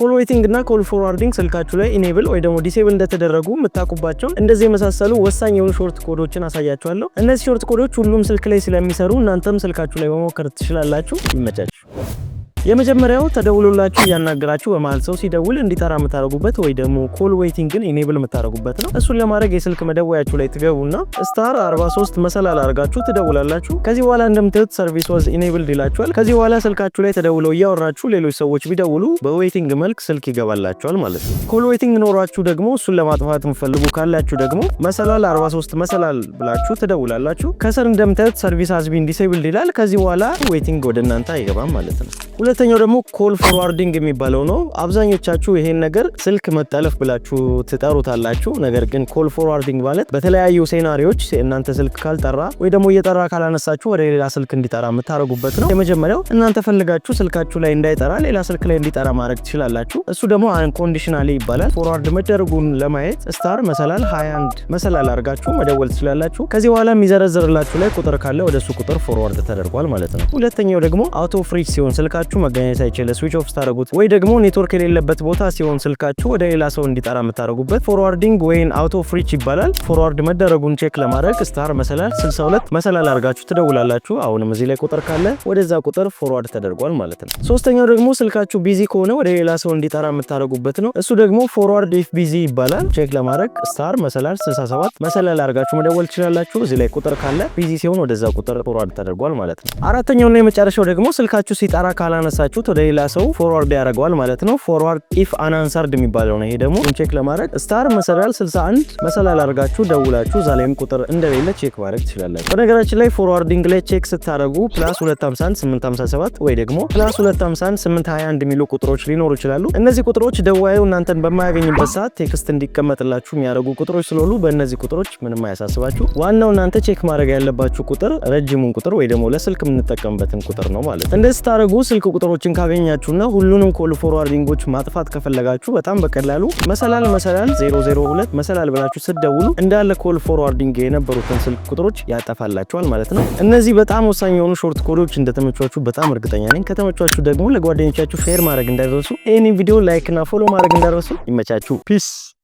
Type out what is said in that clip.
Call waiting እና call forwarding ስልካችሁ ላይ enable ወይ ደግሞ disable እንደተደረጉ የምታውቁባቸውን እንደዚህ የመሳሰሉ ወሳኝ የሆኑ short code ኦችን አሳያችኋለሁ። እነዚህ short code ኦች ሁሉም ስልክ ላይ ስለሚሰሩ እናንተም ስልካችሁ ላይ መሞከር ትችላላችሁ። ይመቻችሁ። የመጀመሪያው ተደውሎላችሁ እያናገራችሁ በመሀል ሰው ሲደውል እንዲጠራ የምታደርጉበት ወይ ደግሞ call waiting ን enable የምታደርጉበት ነው። እሱን ለማድረግ የስልክ መደወያችሁ ላይ ትገቡና star 43 መሰላል አድርጋችሁ ትደውላላችሁ። ከዚህ በኋላ እንደምታዩት service was enabled ይላችኋል። ከዚህ በኋላ ስልካችሁ ላይ ተደውለው እያወራችሁ ሌሎች ሰዎች ቢደውሉ በ waiting መልክ ስልክ ይገባላችኋል ማለት ነው። Call waiting ኖሯችሁ ደግሞ እሱን ለማጥፋት የምትፈልጉ ካላችሁ ደግሞ መሰላል 43 መሰላል ብላችሁ ትደውላላችሁ። ከስር እንደምታዩት service has been disabled ይላል። ከዚህ በኋላ waiting ወደ እናንተ አይገባም ማለት ነው። ሁለተኛው ደግሞ call forwarding የሚባለው ነው። አብዛኞቻችሁ ይሄን ነገር ስልክ መጠለፍ ብላችሁ ትጠሩታላችሁ። ነገር ግን call forwarding ማለት በተለያዩ scenario ዎች እናንተ ስልክ ካልጠራ ወይ ደግሞ እየጠራ ካላነሳችሁ ወደ ሌላ ስልክ እንዲጠራ የምታደርጉበት ነው። የመጀመሪያው እናንተ ፈልጋችሁ ስልካችሁ ላይ እንዳይጠራ ሌላ ስልክ ላይ እንዲጠራ ማድረግ ትችላላችሁ። እሱ ደግሞ unconditionally ይባላል። Forward መደረጉን ለማየት star መሰላል 21 መሰላል አድርጋችሁ መደወል ትችላላችሁ። ከዚህ በኋላ የሚዘረዝርላችሁ ላይ ቁጥር ካለ ወደ እሱ ቁጥር forward ተደርጓል ማለት ነው። ሁለተኛው ደግሞ out of reach ሲሆን፣ ስልካችሁ መገኘት ሳይችል switch off ስታደርጉት ወይ ደግሞ ኔትወርክ የሌለበት ቦታ ሲሆን ስልካችሁ ወደ ሌላ ሰው እንዲጠራ የምታደርጉበት forwarding when out of reach ይባላል። Forward መደረጉን check ለማድረግ star መሰላል 62 መሰላል አድርጋችሁ ትደውላላችሁ። አሁንም እዚህ ላይ ቁጥር ካለ ወደዛ ቁጥር forward ተደርጓል ማለት ነው። ሶስተኛው ደግሞ ስልካችሁ busy ከሆነ ወደ ሌላ ሰው እንዲጠራ የምታደርጉበት ነው። እሱ ደግሞ forward if busy ይባላል። Check ለማድረግ star መሰላል 67 መሰላል አድርጋችሁ መደወል ትችላላችሁ። እዚህ ላይ ቁጥር ካለ busy ሲሆን ወደዛ ቁጥር forward ተደርጓል ማለት ነው። አራተኛውና የመጨረሻው ደግሞ ስልካችሁ ሲጠራ ካላነሳችሁት ወደ ሌላ ሰው forward ያደርገዋል ማለት ነው። Forward if unanswered የሚባለው ነው። ይሄ ደግሞ check ለማድረግ star መሰላል 61 መሰላል አድርጋችሁ ደውላችሁ እዛ ላይም ቁጥር እንደሌለ check ማድረግ ትችላላችሁ። በነገራችን ላይ forwarding ላይ check ስታደርጉ +251 857 ወይ ደግሞ +251 821 የሚሉ ቁጥሮች ሊኖሩ ይችላሉ። እነዚህ ቁጥሮች ደዋዩ እናንተን በማያገኝበት ሰዓት text እንዲቀመጥላችሁ የሚያደርጉ ቁጥሮች ስለሆኑ በእነዚህ ቁጥሮች ምንም አያሳስባችሁ። ዋናው እናንተ check ማድረግ ያለባችሁ ቁጥር ረጅሙን ቁጥር ወይ ደግሞ ለስልክ የምንጠቀምበትን ቁጥር ነው ማለት ነው። እንደዚህ ስታደርጉ ስልክ ቁጥሮችን ካገኛችሁና ሁሉንም call forwarding ኦች ማጥፋት ከፈለጋችሁ በጣም በቀላሉ መሰላል መሰላል 002 መሰላል ብላችሁ ስትደውሉ እንዳለ call forwarding የነበሩትን ስልክ ቁጥሮች ያጠፋላችኋል ማለት ነው። እነዚህ በጣም ወሳኝ የሆኑ short code ኦች እንደተመቿችሁ በጣም እርግጠኛ ነኝ። ከተመቿችሁ ደግሞ ለጓደኞቻችሁ share ማድረግ እንዳይረሱ፣ ይህንን ቪዲዮ like እና follow ማድረግ እንዳይረሱ። ይመቻችሁ። Peace.